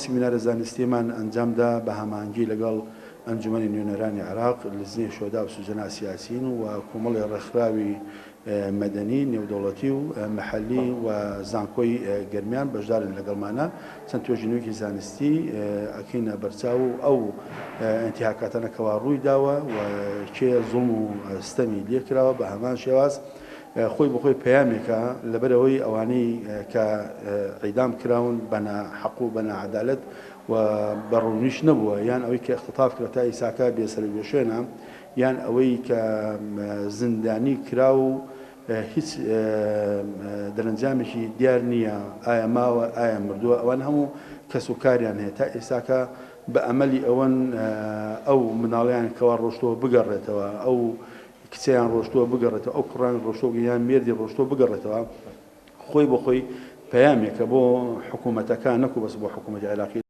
سیمینارە زانستییەمان ئەنجامدا بە هەماهەنگی لەگەڵ ئەنجومەنی نوێنەرانی عێراق، لجنەی شوهەدا و سوجەنا سیاسیین و کۆمەڵی ڕێکخراوی مەدەنی نێودەوڵەتی و مەحەلی و زانکۆی گەرمیان بەشدارن لەگەڵمانا، چەند توێژینەوەیەکی زانستی ئەکەینە بەرچاو و ئەو ئینتیهاکاتانە کەوا ڕووی داوە و کێ زوڵم و ستەمی لێکراوە بە هەمان شێواز خۆی بۆ خۆی پەیامێکە، لەبەرئەوەی ئەوانەی کە عیدام کراون بە ناحەق و بە ناعەدالەت و بە ڕوونیش نەبووە، یان ئەوەی کە ئیختتاف کرا تا ئیساکە بێ سەر و بێ شوێنە، یان ئەوەی کە زیندانی کرا و هیچ دەرەنجامێکی دیار نییە ئایا ماوە ئایا مردووە، ئەوان هەموو کەس و کاریان هەیە تا ئێستاکە بە ئەمەلی ئەوەن ئەو مناڵیان کەوا ڕۆشتووە بگەڕێتەوە، ئەو کچەیان ڕۆشتووە بگەڕێتەوە، ئەو کوڕان ڕۆشتووە یان مێردی ڕۆشتووە بگەڕێتەوە، خۆی بۆ خۆی پەیامێکە بۆ حکوومەتەکان نەکوو بەس بۆ حکوومەتی عێراقی.